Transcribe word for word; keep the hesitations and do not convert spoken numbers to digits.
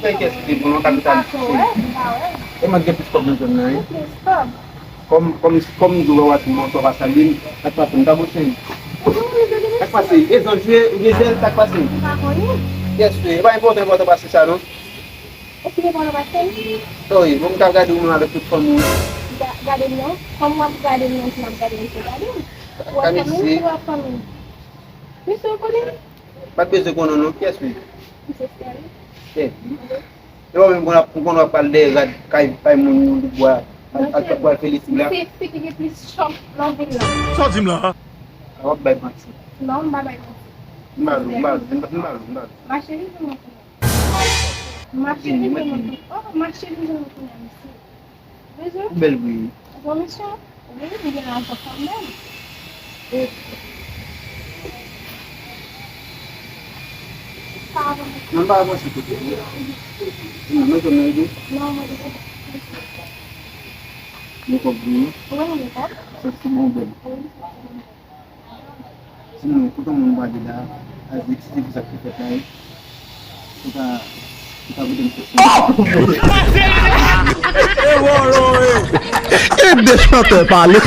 Fè kès ki te bon, kapital. E mwen gen plis kòb nan zòn nan, wi. Kòm, kòm, kòm m di w, w a di m bonswa pa salye m, sa k pase m ta bouche m. Sa k pase? E zòn jwe, ou gen jèl, sa k pase? Yes, wi. E pa enpòtan, enpòtan pase sa, non. Wi, bon, m ka gade w menm avèk tout fanmi w. Gade m non. Kòm w ap gade m, menm si m ap gade m, se gade m. Ou wè fanmi m, ou wè fanmi m. Misye w konnen? Pa t bezwen konnen non, kiyès wi? Misye Sterling. Sterling. E ou menm konn ap, konn w ap pral dèyè rad kay, kay moun nan Doubwa, al, al, al pral Felisik la. Misye fi ki gen plis chòp nan vil la. Sa w di m la? A w ap bay manti. Non, m pa bay manti. M ba l, m ba l, m ba l, m ba l. Mache li jan mwen konnen. Mache li jan mwen konnen. Oh, mache li jan mwen konnen, mesye. Ou bèl vre. Ou gen yon misyon? Wi, m gen lajan kanmenm. Nan pa avanse kote. Mwen jwenn nan ede. Non, mwen jwenn. Mwen kòb vre. Wi, mwen kòb. Se ti bon bèl. Wi, se ti bon bèl. Sinon, tout moun pale la, a di ti fi sa ki fèt la, wi. Ou ka, ou ka vide m sou. E de chantè pale.